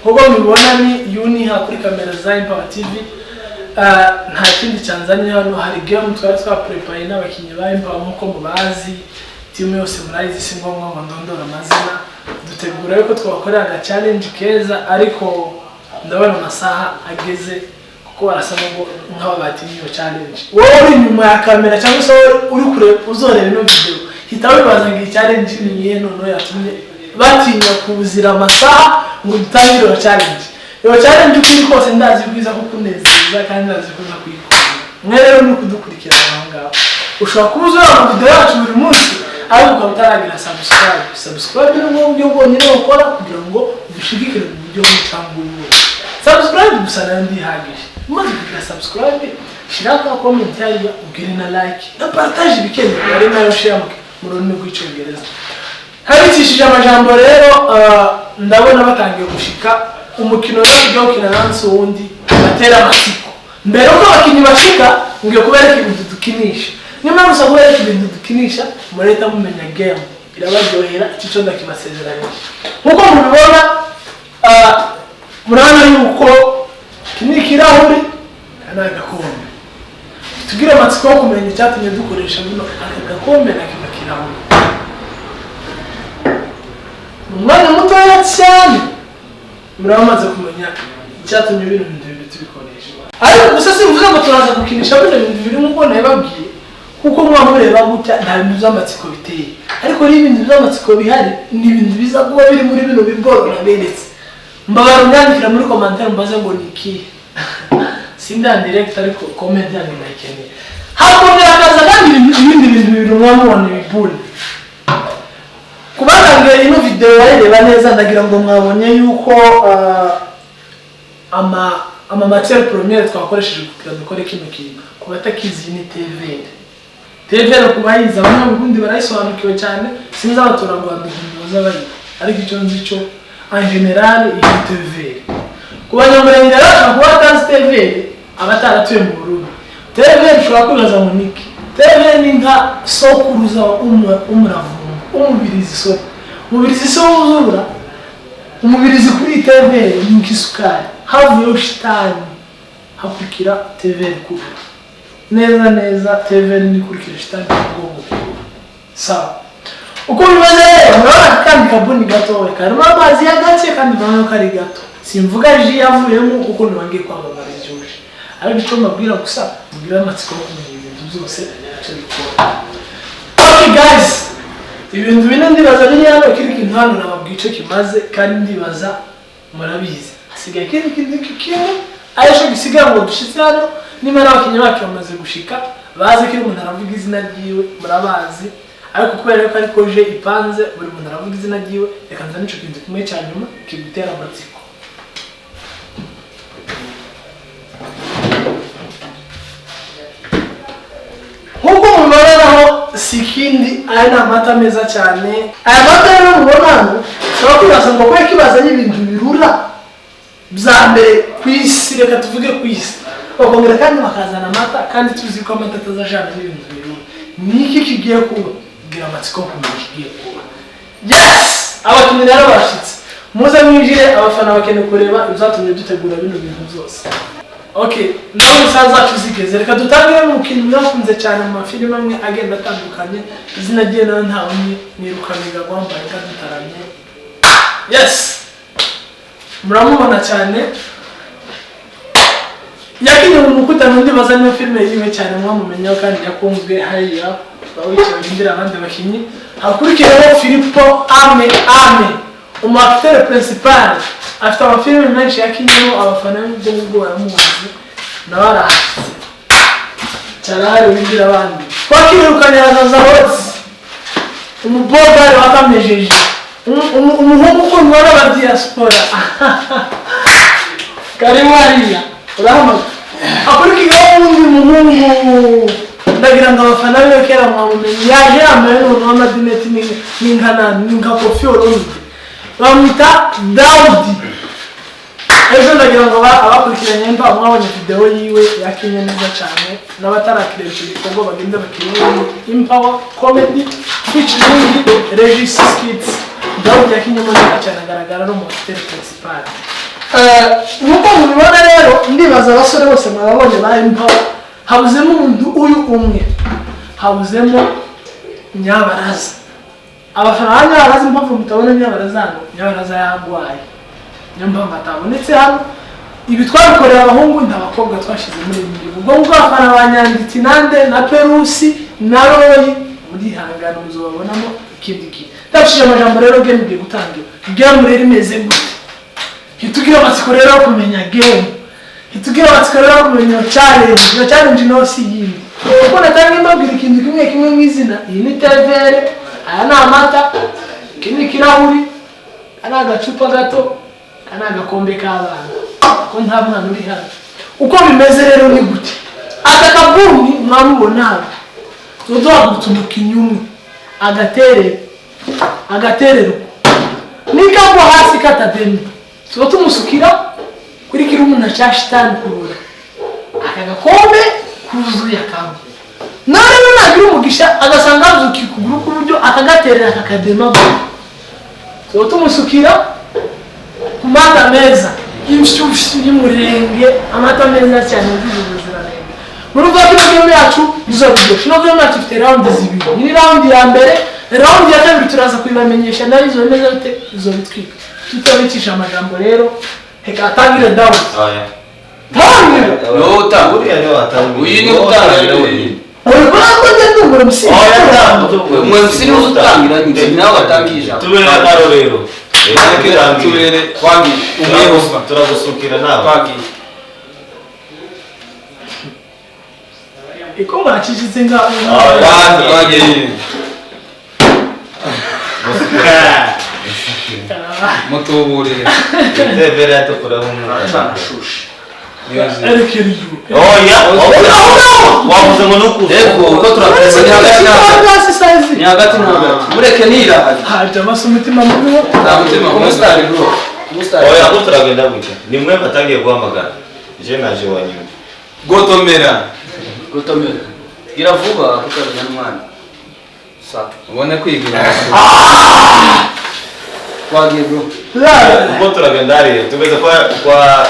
Nk'uko mubibona, ni Yuniha kuri kamera za Empower TV. Nta kindi cyanzanye hano, hari game twari twaprepaye n'abakinnyi ba Empower. Nk'uko mubazi, team yose murayizi, si ngombwa ngo ndondore amazina. Dutegura yuko twabakorera aga challenge keza, ariko ndabona amasaha ageze kuko barasa nk'aho batinye iyo challenge. Wowe uri inyuma ya kamera cyangwa se wowe uri kure uzoreba ino video, hita wibaza ngo iyi challenge ni iyihe noneho yatumye batinya kuzira amasaha ngo dutangire iyo challenge? Iyo challenge uko iri kose, ndazi ko iza kukunezeza kandi ndazi ko uza kuyikunda. Mwe rero ni ukudukurikirana aho ngaho. Ushobora kuba uzura mu video yacu buri munsi ariko ukaba utaragira subscribe. Subscribe ni bwo buryo bwonyine ukora kugira ngo udushigikire mu buryo bumwe cyangwa ubundi. Subscribe gusa nayo ndihagije. Umaze kugira subscribe, shira ka comment hariya, ugire na like na partage, ibikenewe ari nayo share mu rurimi rw'Icyongereza. Habikishije amajambo rero, ndabona batangiye gushika. Umukino rero tugiye gukina nansi wundi batera amatsiko. Mbere uko abakinnyi bashika, ngiye kubereka ibintu dukinisha. Nyuma gusa kubereka ibintu dukinisha, murahita mumenya game irabaryohera. Iki cyo ndakibasezeranyije. Nkuko mubibona, murabona yuko iki ni ikirahuri, aka ni agakombe. Tugire amatsiko yo kumenya icyatumye dukoresha buno aka gakombe na kino kirahuri. Mu mwanya mutoya cyane muraba mumaze kumenya icyatumye bino bintu bibiri tubikoresha. Ariko gusa simvuze ngo turaza gukinisha bino bintu bibiri nk'uko nabibabwiye, kuko muba mureba gutya nta bintu by'amatsiko biteye. Ariko rero ibintu by'amatsiko bihari ni ibintu biza kuba biri muri bino biboro naberetse. Mbabara unyandikira muri commentaire mbaze ngo ni ikihe. Sinda direct, ariko comment yanyu ndayikeneye. Hakongera hakaza kandi ibindi bintu bibiri muba mubona, ibibuni. Kubatangiye ino video bayireba neza, ndagira ngo mwabonye yuko ama matière première twakoresheje kugira dukore kino kintu, ku batakizi, ni thé vert. Thé vert ku bayizi, abanyaburundi barayisobanukiwe cyane. Sinzi abaturarwanda ukuntu baza bayiga, ariko icyo nzi cyo, en général, iyi ni thé vert. Ku Banyamurenge rero bashobora kuba batazi thé vert, abataratuye mu Burundi. Thé vert ushobora kwibaza ngo niki? Thé vert ni nka sokuruza umuravumba, umubirizi. So umubirizi so wuzura umubirizi kuri thé vert ni nk'isukari. Havuyeho shitani, hakurikira thé vert. Kubura neza neza, thé vert ni ikurikira shitani mu bwonko kubura. Sawa, uko bimeze rero, murabona akandi kabuni gatoya karimo amazi ya gake, kandi murabona ko ari gato. Simvuga jus yavuyemo kuko ntibangiye kwamamara ibyuje, ariko icyo mbabwira gusa, mubwire amatsiko yo kumenya ibintu byose icyo bikora. Okay guys, ibintu bine ndibaza biri hano. Kiri kintu hano nababwiye icyo kimaze kandi ndibaza murabizi. Hasigaye ikindi kintu kimwe aricyo gisigaye ngo dushitse hano. Niba n'abakinnyi bacu bamaze gushika, bazi ko iyo umuntu aravuga izina ryiwe, murabazi. Ariko kubera ko ariko je ipanze, buri muntu aravuga izina ryiwe. Reka nzane ico kintu kimwe cya nyuma kigutera amatsiko. Nk'uko mubibona naho, si ikindi, aya ni amata meza cyane. Aya mata rero mubona hano, ushobora kwibaza ngo kubera ko ibazanye ibintu birura bya mbere ku isi, reka tuvuge ku isi, bakongera kandi bakazana amata, kandi tuzi ko amata atazajana n'ibintu birura, ni iki kigiye kuba? Gira amatsiko yo kumenya ikigiye kuba. Yes, abakinnyi rero bashitse, muze mwinjire. Abafana bakeneye kureba ibyatumye dutegura bino bintu byose. Okay, nawe isaha zacu zigeze, reka dutangire n'umukinnyi mwakunze cyane mu mafilime amwe agenda atandukanye. Izina rye nawe ntawe umwe, ni Rukamiga wambaye inka dutaramye. Yes, muramubona cyane, yakinnye mu mukutano. Ndibaza niyo filime yiwe cyane mwamumenyeho kandi yakunzwe. Hariya bawicaye barindira abandi bakinnyi. Hakurikiyeho Filipo Ame Ame, umu acteur principal, afite amafilime menshi yakinyemo, abafana b'ibyo ngubwo baramuzi, nawe arahashitse cyarahari windira abandi. Twakirukanye Razazahotsi, umubogari wakamejeje, umuhungu ukundwa n'abadiaspora. Karibu hariya, urahamagara. Akurikiyeho uwundi muhungu, ndagira ngo abafana biwe kera mwamumenye, yaje yambaye noneho amadineti n'inka ni nka Koffi Olomide, bamwita Dawudi. Ejo ndagira ngo abakurikiranye mba mwabonye video yiwe, yakinye neza cyane. N'abatarakireba icyo gikorwa bagenda bakirebe, Empower Comedy featuring Regis Skits. Dawudi yakinyemo neza cyane, agaragara no mu acteur principal. Nk'uko mubibona rero, ndibaza abasore bose mwababonye ba Empower, habuzemo umuntu uyu umwe, habuzemo Nyabaraza. Abafana ba Nyabaraza, impamvu mutabona Nyabaraza hano, Nyabaraza yagwaye, niyo mpamvu atabonetse hano. Ibi twabikoreye abahungu, nta bakobwa twashize muri ibi ngibi. Ubwo ngubwo abafana ba Nyanditsi nande na Perusi na Royi, murihangana, muzobabonamo ikindi gihe. Ndabashije amajambo rero, game igiye gutangira. Game rero imeze gute? Ntitugire amatsiko rero yo kumenya game, ntitugire amatsiko rero yo kumenya iyo challenge. Iyo challenge nayo si yindi, kuko natangiye mbabwira ikintu kimwe kimwe mu izina. Iyi ni tevere, aya ni amata, iki ni ikirahuri, aka ni agacupa gato, aka ni agakombe k'abana, ko nta mwana uri hano. Uko bimeze rero ni gute? Aka kabuni mwamubona hano, tuba duhagurutse umukinnyi umwe agaterera, agatererwa nikagwa hasi katademye, tuba tumusukira kuri kirumuna cya shitani kurura aka gakombe kuzuye akamwe. None nagira umugisha agasanga hazukiye ukuguru k'uburyo, akagaterera kakadema, tuba tumusukira ku mata meza y'inshyushyu y'umurenge, amata meza cyane yujuje ubuziranenge. Murumva ko ino game yacu izobiryoshye. Ino game yacu ifite round zibiri. Iyi ni round ya mbere, round ya kabiri turaza kubibamenyesha nayo izo bimeze bite, izo bitwika. Tutabicisha amajambo rero, reka atangire Dawudi. Oya. Tangira. Ni wowe utanga. Uriya niwe watangiye. Uyu niwe utangira wenyine. Uri kubona ko njye ndungura umusinzi? Oya, ntabwo. Umwe niwe utangira nyine, ni nawe watangiye ijambo. Tubere akarorero. Tubere twagiye umwehova. Turagusukira nawe. Twagiye. Iko mwacishitse nga Twagiye mutuburire. Tevere yatukuraho umwuka. Erekera iyo. Oya. Wavuze ngo nukuze. Yego, uko turakomeza ni hagati na hagati. Hasi size. Ni hagati na hagati, mureke nirahari. Haje amaso umutima mubi wo. Nta mutima umusitari bro, umusitari. Oya, ko turagenda gutya. Ni mwe batangiye guhamagara. Je naje wa nyuma. Gotomera. Gotomera, gira vuba kutabona n'umwana sa ubone kwigira. Twagiye bro. Ubwo turagenda hariya. Tugeze kwa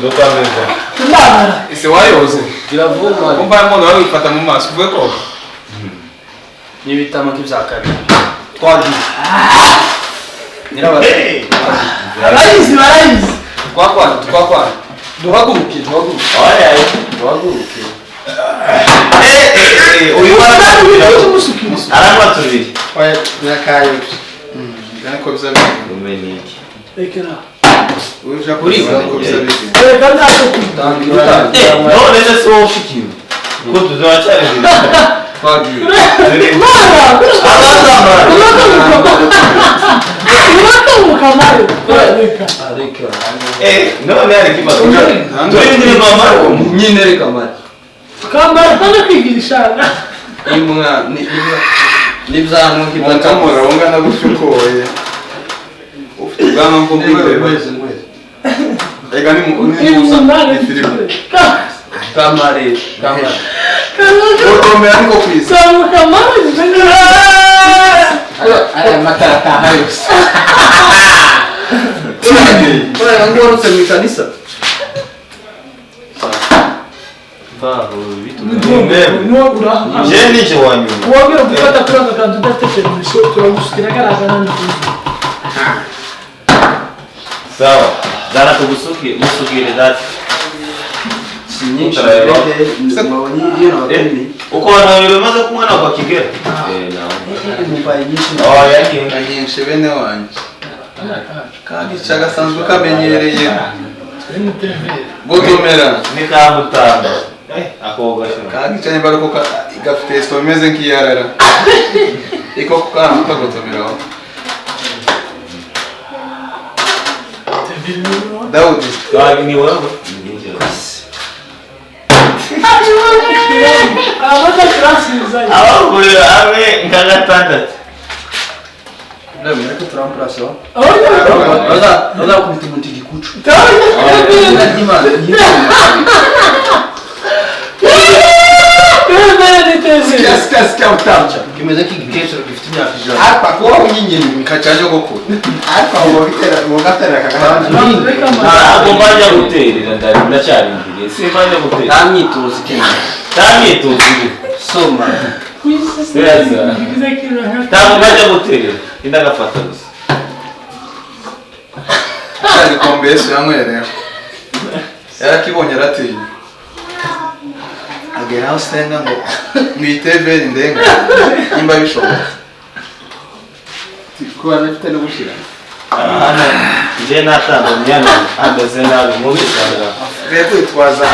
Rutameza. Ndabara. Ese wayoze? Gira vuba. Kumva umuntu wawe wifata mu maso uvuye koga. N'ibitama nk'ibya kabiri. Twagiye nyirabara. Barayizi, barayizi. Twakwana, twakwana, duhaguruke, duhaguruke. Oya. Duhaguruke. Eh, uyu Umusukira. aranywa tubiri. Oya, nakayobye. Ndani ko bizabigenda. Umenye iki? Rekera. Uja kuribwa ko bizabigenda. Reka ntacyo kunywa. Tangira, utangira. None se si wowe ushikiwe? Ko tuzacyari Twagiye. Mara! Urakanguka mare. Reka. Reka. Eh, none hari ikibazo. Turindire mama. Nyine reka mare. Kambara kandi kwigisha. Imwa ni imwa n'ibyanwa nk'ibya Mukamura ungana gutyo ukoye. Ufite ubwanwa bwo kwireba. Ega ni ni musa ni filime. Kamare, kamare. Gotomera niko kwisa. Kanguka mare. Aya matara ataha yose. Urareba ngo warutse mu ikanisa. Je nije wa nyuma. Wongera gufata kuri aka kantu udafite permission, turagusukira kariya kanani kuzuye. Sawa. Zara tugusuki, musukire dati. Si nyinshi. Utarareba. Mwabonye iyo nabatumye? Uko abantu babiri bamaze kunywa ntabwo bakigera. Eh, nawe. Mubaye nyinshi. Oya, ni. Kanyinshi bene wanje. Kandi cagasanzwe kamenyereye. Gotomera. Ni kamutamba. Eh, ako gashira. Kandi cyane bariko gafite esto imeze nk'iyarara. Iko kukana kagotomeraho. Daudi. Twagi ni wewe. Amata turasubizayo. Abagore abe nka gatandatu. Ndabona ko turamplasa. Oya. Baza bazakubita umuntu igikucu. Oya. Imana. Sikia sikia sikia utacha. Kimeze nk'igikecuru gifite imyaka 100. Ariko kuba unyinyiri nkaca nyogokuru. Ariko uwo bitera uwo gatera kakana. Ntabwo mbajya guterera ndari ndacyarindiriye simbajya guterera. Nta myitozo ikeneye. Nta myitozo iri. Soma. Ntabwo mbajya guterera indagafata gusa. Cya gikombe Yesu yanywereye yarakibonye aratinya agera aho usenga ngo mwiteveri ndenga nimba bishoboka kuba bafite no gushira hano nje natandamye hano ameze nabi mubi cyane. Reka kwitwaza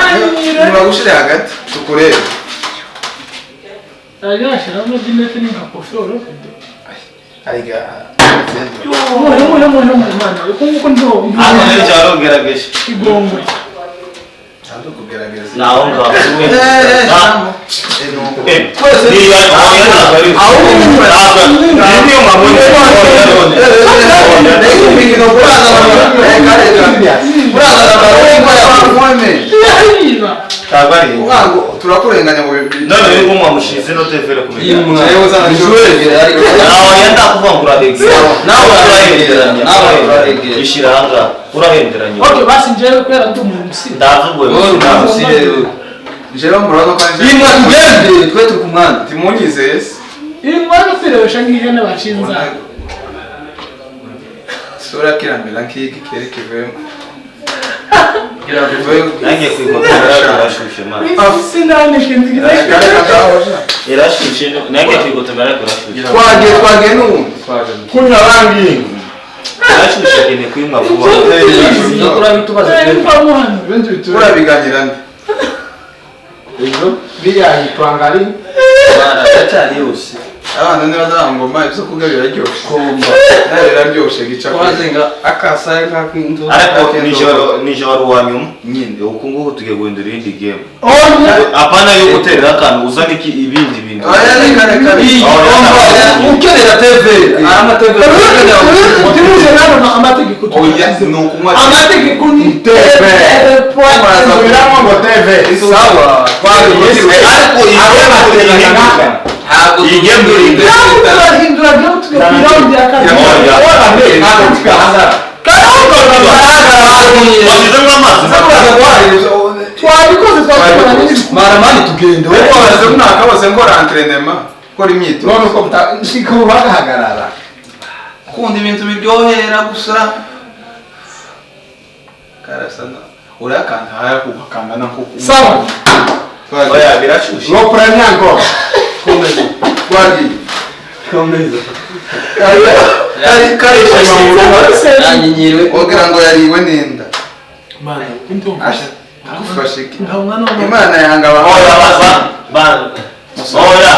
nibagushire hagati tukurebe. Ajashiramo dinete ni nka kofero. Ariga Yo mana uko ndo hano rero cyarongerageje igongwe. Ntabwo kugerageza. Naho ngaho. Twese turakurenganya ngo none rero mwamushize no tevere kumenya. Nawe yenda kuvuga ngo urahenderanya. Nawe urahenderanya. Nawe urahenderanya. Ishira hanga urahenderanya. Okay basi njewe kwera ndi umuntu ndavuga ngo Njyewe murabona ko ari imwe tugende twe turi kumwana timunyizeye se imwe no nk'ihene bashinza sura kiramera nk'iki kere kivuyemo nange kwikotora irashushe man irashushe nange kwikotora irashushe twagiye n'ubundi kunywa bangi irashushe kene kunywa vuba urabiganira nde ejo biriya yitwangari baracyari yose abana ntibazangoma ibyo kurya biraryoshye komba nawe biraryoshye gica twazenga akasaya kakinzo ariko nijoro wa nyuma nyine uku nguku tugiye guhindura iyindi game apana yo guterera akantu uzana iki ibindi bintu oya reka reka ukenera TV ama TV utimuze nano amategeko oya ni ukunywa amategeko ni TV muraza ngo TV sawa ariko ntabwo iyi game turahindura game tugakira round ya kabiri washyizemo amazi twabikoze twabikora maramani tugende ariko bamaze umwaka wose ngora entraînement gukora imyitozo none uko nshiko bagahagarara kunda ibintu biryohera gusa karasana urakanda haya kugakanda nko sawa oya birashushe lo premier encore komeza twagiye komeza kari yanyinyiriwe wagira ngo yariwe n'inda mana gufashe iki imana yanga oya ba oya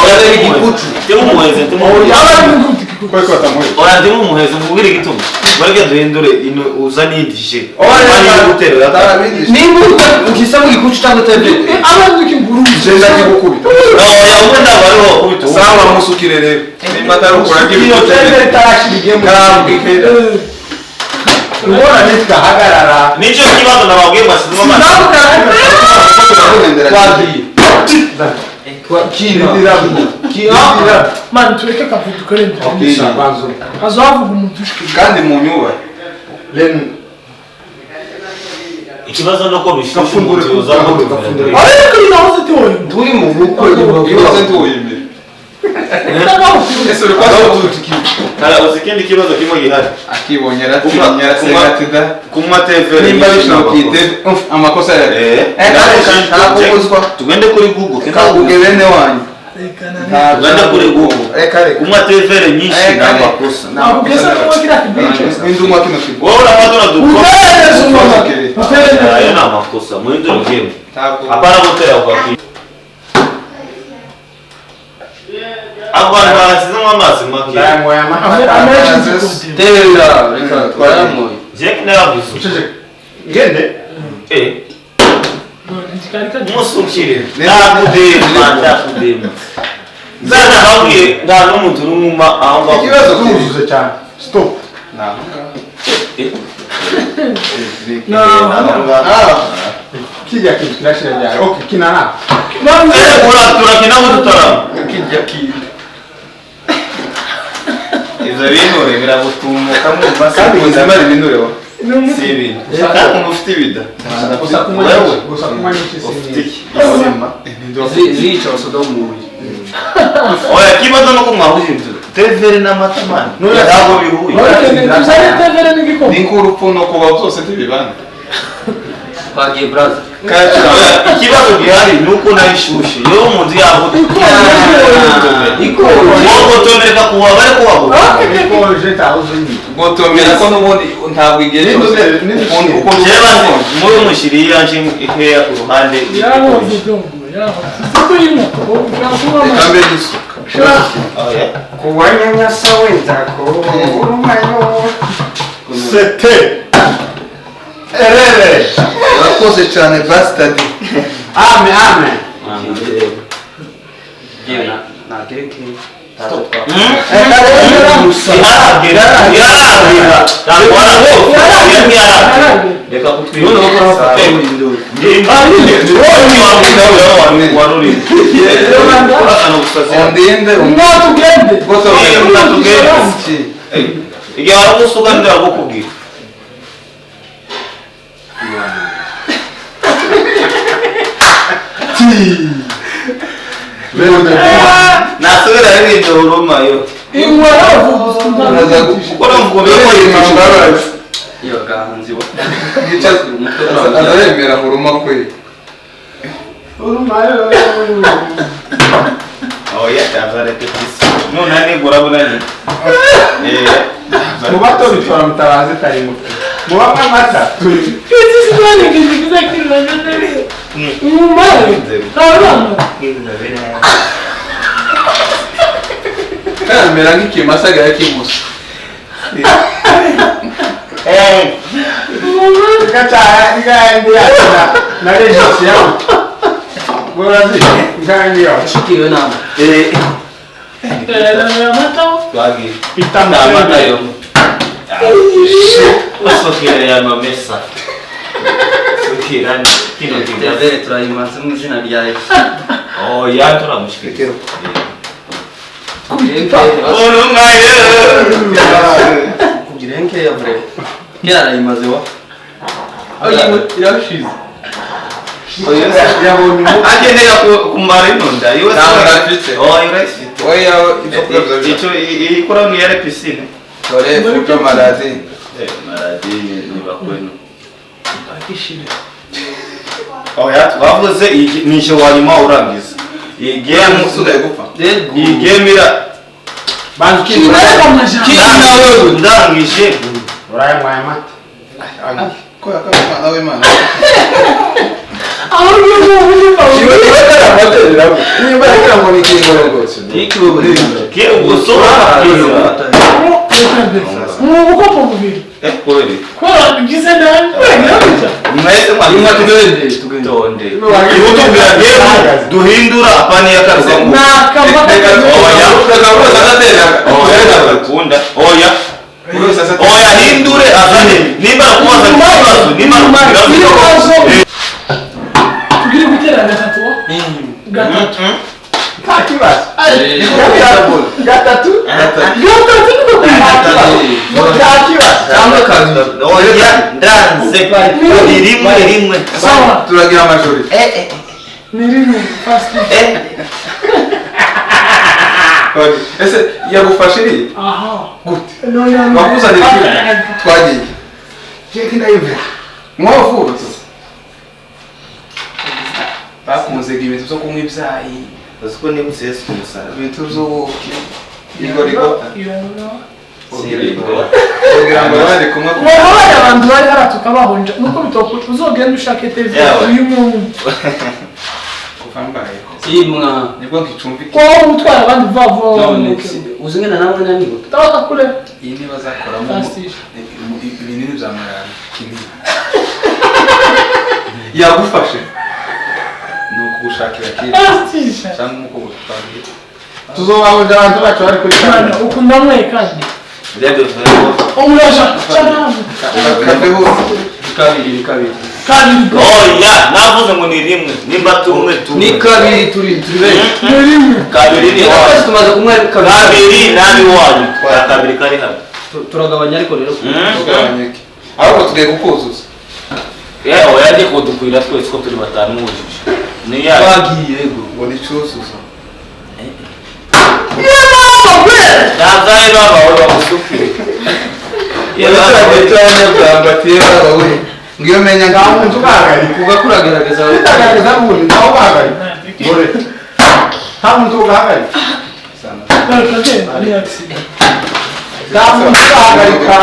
oya igikucu timuheze oya timuheze mubwire igituma bareke duhindure ino uzane indi oya guterera nimba ukisa mu gikucu cyangwa TV abantu kinguru jenda kigukubita oya ubundi aba ariho wakubita sawa musukire rero nimba atari ukura iyo TV itarashira karambike ubona nitwahagarara nicyo kibazo nababwiye mwashyizemo amazi twagiye kina man tureke kavuga dukore hazavuga umuntu ushikira kandi mu nyuba lenu ikibazo nuko bishushe umuntu uzaho ariko inahoze tiwoye turi mu bukwe ibaze tuwoyimira ese uri kwazo uzi ikindi kibazo kimwe gihari akibonye aratinya arasenga ati da kunywa TV nimba bishoboka amakosa yawe tugende kuri Google kaguge bene wanyu tugende kuri Google kunywa TV nyinshi ni amakosa nindi unywa kino kigo wowe urafata uradukora ayo ni amakosa muhindure game apana gutera ugakwiye abantu bashyizemo amazi make tera reka twaramuye Jack naravuze ngende musukire ndakudema ndakudema nzanababwiye nta n'umuntu n'umwe aho ngaho ikibazo tuzuze cyane stop kijya kintu kirashira ryari okay kinana turakina mudutarama kijya kintu ivyo binure biragutumuka mu masa ubuzima ari binure wa Si ibintu. Kandi umuntu ufite ibida. Gusa kunywa Wewe. gusa kunywa nyinshi si Ufite mwiza. iki? Isima. Zica abasoda mu mubiri. Oya kibazo nuko mwahuje inzu. Tevere n'amata man. Ntabwo bihuye. Tuzane tevere n'igikoma. Ni nk'urupfu no kuba byose ntibibana. Twagiye braza. Oya, ikibazo gihari ni uko nayo ishushe. Yo umuntu yavuga. Wogotomereka kuwa bari kuwabura. Ikonje ntawe uzi. Gotomera ko n'ubundi ntabwo igihe cyose uko Jewe muri mushyiriye yaje ikeya ku ruhande. Yarahoze dongo, yarahoze. Siko yimo. Reka mbe n'isuka. Oya. Kuwanyanyasa wenzako urumayo. Sete. Erere. Urakoze cyane bastard. Amen amen. Yewe na kenke. Iharagera, iharagera. Reka kutwiba. Ondinde Mwatugende. Mwatugende. Igihe waragusuka ndio aragukubwira. Nasubira rero uruma yo. Inkwara Kuko mvuga ko imbabazi. Iyo gahanzi wa. Gica azaremera huruma kwe. Urumayo. Oya taza repetition. None ni gurabona ni. Mu bato bitwara mutabazi tari muto. Mu bamwe amata turi. Kamera nk'ikimasa gaya kimusa. Nika na regisi yawe. Urazi ngangi yawe. Shikiwe nama. Twagiye. Pita Amata yo. Usukira ya mamesa. Sukira kino kintu. Tevere turayimanze mu izina rya Yesu. Oya turamushikira. Kugira kugira nkeya bre. Kera arayimaze wa. Irashize. Yabonye Akeneye kumara inunda. Iwe Ntabwo Oh, irafite. Oya ibyo kurabya. Icyo ikora ni yare piscine. Dore futo maladi. Maladi ni bakwenu. Oya twavuze nije wa nyuma urangiza. Iyi game usugaye gupfa. Iyi game ira Kina ndangije. Urayanywa amata. Ko yakabana w'Imana. Duhindura apani yakaruzangu. Oya. Oya hindure azane nimba kubaza ikibazo nimba tugire gutera gatatu gatatu nta kibazo gatatu nta kibazo cyangwa kabiri oya ndanze rimwe rimwe sawa turagira amajori ni rimwe fast ese yagufashe iri aha gute wakuzanira iki twagiye jeki ndayivira mwavutse bakunze ibintu byo kunywa ibyayi uziko ni Yesu kumusara ibintu by'ubuki igorigo kugira ngo bari kumwe wabaye abantu bari haratuka bahonja nuko bitoko uzogenda ushake TV uyu muntu kuva mbaye imwa nibwo nkicumbika ko utwara abandi vuba vuba none uzingana nawe nani tawaka kule iyi niba zakoramo ibinini bya malaria kinini yagufashe ni ukugushakira kiri cyangwa umukobwa twagiye tuzobahonja abantu bacu bari kuri kamera ukunda mwe kandi umuraja kafe hose kabiri kabiri kabiri oya navuze ngo ni rimwe nimba tumwe tumwe ni kabiri turi benshi ni rimwe kabiri ni wacu tumaze kumwe kabiri nabi wanyu kabiri kari hano turagabanya ariko rero tugabanyeke Ahubwo tugiye kukuzuza. Oya ndi kudukwira twese ko turi batanu mujije. Ni ya. Twagiye go. Ngo ni cyuzuzo. Nazaye baba we bamusukire. Yewe baba we. Ngiyo menya nta muntu ugahagarika. Kuva kuragerageza. Utagaragaza n'ubundi ntawe ugahagarika. Dore. Nta muntu ugahagarika. Ni accident. Nta muntu ugahagarika.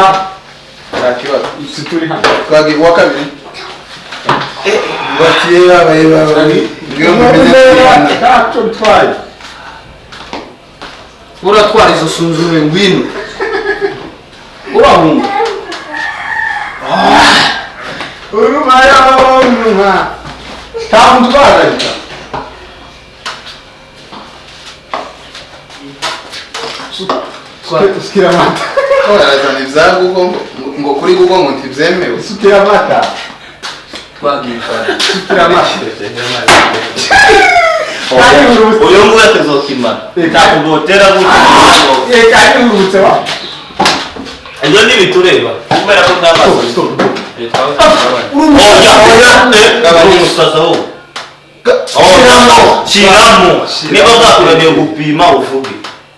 Nta kibazo. Si turi hano. Twagiye uwa kabiri. Batiye baba ye baba we. Ngiyo menya kwihana. Ntacyo bitwaye. Uratwara izo sunzume ngwino. Urahunga. Uruma y'uruma. Nta muntu ugahagarika. Sukira amata. Barazana ibya Google ngo kuri Google ngo ntibyemewe. Sukira amata. Twagiye. Sukira amata. Uyu nguyu atazokimara. Ntakugotera gutya. Reka yurutse wa. Ibyo ntibitureba kubera ko nta maso. Oya, oya, umusaza wowe. Oya, shyiramo. Niba bwakunaniye gupima uvuge.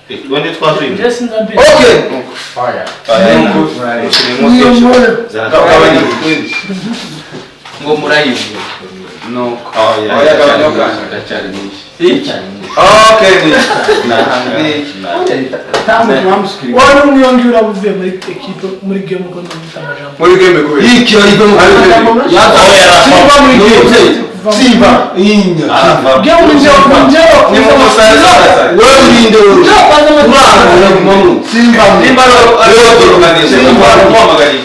Twende twatwimye. Njye sinzambere. Okay. Oya. Ngo murayibwe. Nuko. Oya, Oya gabanya ubwanwa. Ndacyari nyinshi. Okay ni. Nta muntu wamusukira. Wowe n'umwiyongera uraba uvuye muri equipe muri game uko ndumva amajambo. Muri game kubera. Iki ari mu Oya, Simba muri game. Simba. Inya. Game ni njyewe njyewe. Ni mu musaza. Wewe urinde wewe. Njyewe kwanza Uranga mamu. Simba. Nimba ari wowe Simba. umuhamagariye.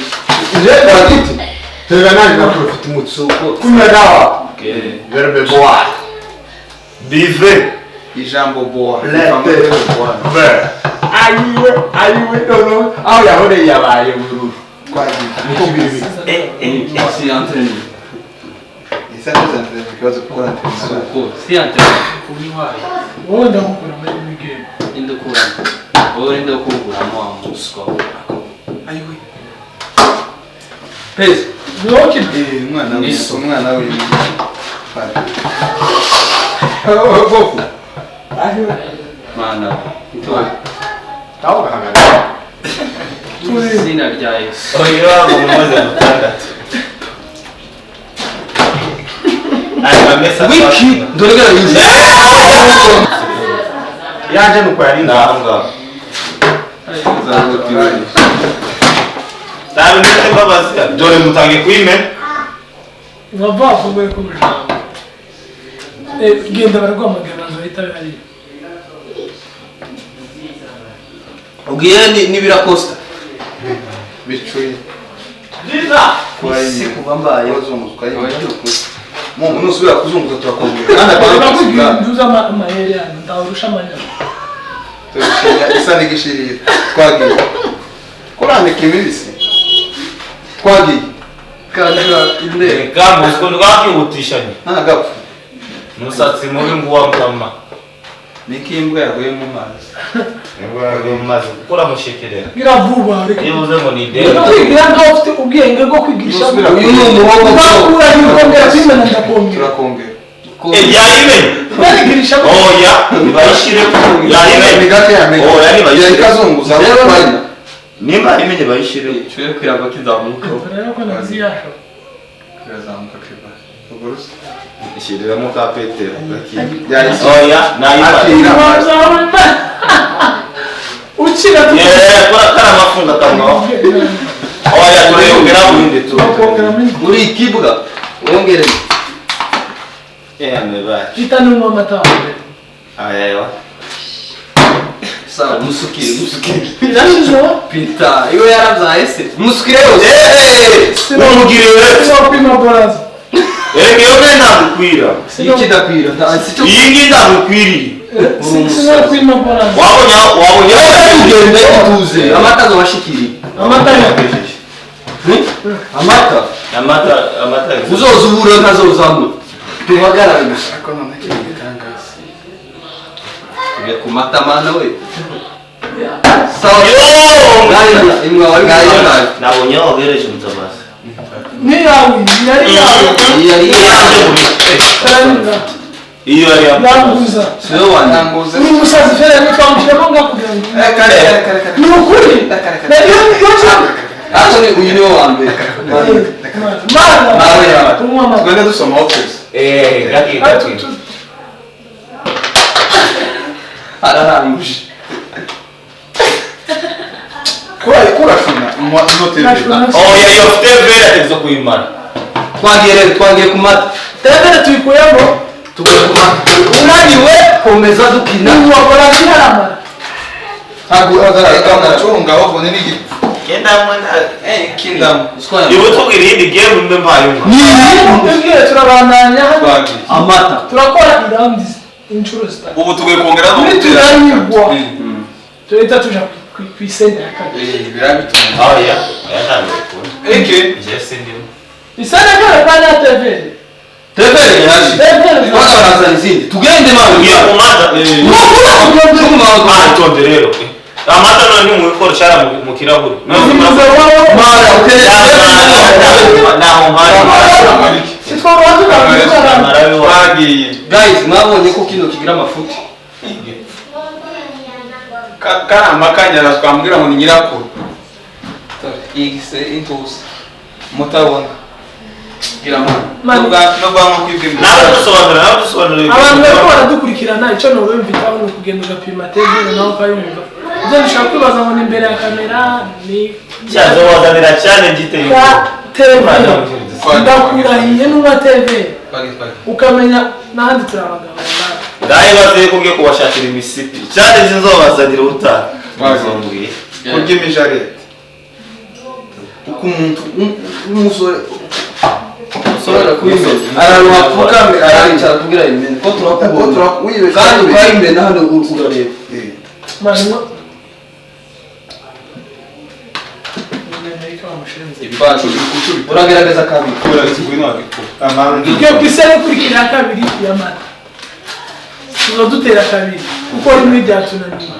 Je bagiti. Tega nani na profit mutsuko. Kunywa dawa. Verbe boire. Bive. Ijambo boa. Lete. Ver. Ayiwe, ayiwe nono. Aho yahoreye yabaye bururu. Twagiye. Niko biri. Si entraîné. Isa neza ikibazo gukora televiziyo. Suko. Si entraîné. Wowe ndagukura muri game. Indukura. Wowe ndakuguramo wa muswa. Ayiwe. Pezi. Wowe ukina. Umwana we. Umwana we. Gofu. Mana. Itoye. Ntawe ugahagarika. Izina rya Yesu. Oya, ngo mumaze gutandatu. Aya mamesa. Wiki dore gara yize. Yaje nuko yari Naho ngaho. Ntabwo ndetse mbabazi. Dore mutange kwime. Bava bavuye ku ijambo. Genda baraguhamagara banza bahita hariya. Ubwiye ni birakosta. Bicuye. Liza. Isi kuva mbaye. Kuzunguza. Mungu nusubira kuzunguza turakongera. Kandi akaba nduza amayeri yanyu ndawurusha amanyama. Turishimye isa n'igishirira. Twagiye. Kurandika imibisi. Twagiye. Kandi inde. Reka muziko rwakihutishanye. Nta gapfu. Umusatsi mubi nguwa mutama. Niki imbwa yaguye mu mazi. Imbwa yaguye mu mazi. Gukora mushekerera. Gira vuba reka. Iyo uvuze ngo ni ideni. Kwigira nkaho ufite ubwenge bwo kwigisha. Uyu ni umuhogo. Bakura yikongera kwimena ndakongera. Turakongera. Yayimenye. Barigirisha. Oya, bayishire. Yayimenye. Ni gake yamenye. Oya, ni bayishire. Ikazunguza. Nimba yayimenye bayishire. Cyo kwiraba kizamuka. Rero ko naziyasho. Kirazamuka kiba. Ugurusa. Ishyiriramo ka Petero. Yahise. Oya, nayibara. Ukira tu. Yeah, kora amafunga kanwa. Oya, turayongera mu bindi tu. Muri ikibwa. Wongere. Yeah, me Ita ni amata. Aya. Sawa, musukire, musukire. Birashizeho? Pita, iwe yarabyaye se. Musukire yose. Umugire we. Sinopima boraza. Erega iyo ngiyo ntagukwira. Iki ndakwira. Iyi ngiyi ntagukwiriye. Sinopima boraza. Wabonye wabonye tugenda ituze. Amata azobashikiriye. Amata yagejeje. Amata. Amata amata. Uzoza ubura ntazozamura. Tuhagarare gusa. Ariko none igitangaza. Tujya ku mata mana we. Sawa. Yo! Ngaya imwa wari ngaya. Nabonye wagereje mutabazi. Ni yawe, yari yawe. Yari Karanyura. Iyo yari Yanguza. Siwe wanjye. Yanguza. Ni umusazi fere ni twamushyiramo ngaho kugira ngo. Kare kare kare kare. Ni ukuri. Iyo Ariko ni uyu niwe wa mbere. Mana. Nawe yawe. Tunywa amata. Tugende dusomaho twese. Gake gake. Araranguje. Kurashuna ino TV. Oya, iyo TV ategerezwa kuyimara. Twagiye rero, twagiye ku mata. Telefone tuyikuyemo. Tugiye ku mata. Unaniwe komeza dukina. Wakora kiharamara. Ntabwo Reka mucunga ahubwo ni n'igi. Genda mwana. Kindamu. Ibu tubwira iyindi game mbe mpaye umwa. Tubwire turabandanya hano. Twagiye. Amata. Turakora iraundi inshuro zitatu. Ubu tugiye kongera no Muri gutera. turanyigwa. Turahita tuja ku isende ya kabiri. Birabituma. Oya, oya ntabwo bikunda. Eke. Njye sindimo. Isende ya kabiri kwa na TV. TV yaje. TV. Kwanza barazana izindi. Tugende mama. Ugiye ku mata. Mama. Ah, tonde rero. Amata none ni mubikora cyara mu kirahuri. Mara ukeneye. Naho mpari. Twagiye. Guys, mwabonye ko kino kigira amafuti. Karamba kanyara twambwira ngo ni nyirakuru. Igise intuzi. Mutabona. Gira Mani. No bwanwa kwibwa. Nawe dusobanura, nawe dusobanura. Abantu bariko baradukurikirana icyo nobemvitaho ni ukugenda ugapima TV nawe ukayumva. Ibyo nshaka kwibaza ngo ni imbere ya kamera ni Cyazo wazanira cyane giteye. ka TV. Ndakurahiye n'uwa TV. Ukamenya n'ahandi turabagabo. Ndaye baze ko ngiye kubashakira imisipi. Cyane zinzobazanira ubutaha. Twagiye. Kurya imijarete. Uko umuntu w'umusore Araruha pfukame aricara kugira imene. Ko turakubona. Kandi ukayimena hano urareba. Mani. Uragerageza kabiri. Tugiye ku isende ikurikira ya kabiri ya mata. Tuzadutera kabiri kuko rimwe ryatunaniye.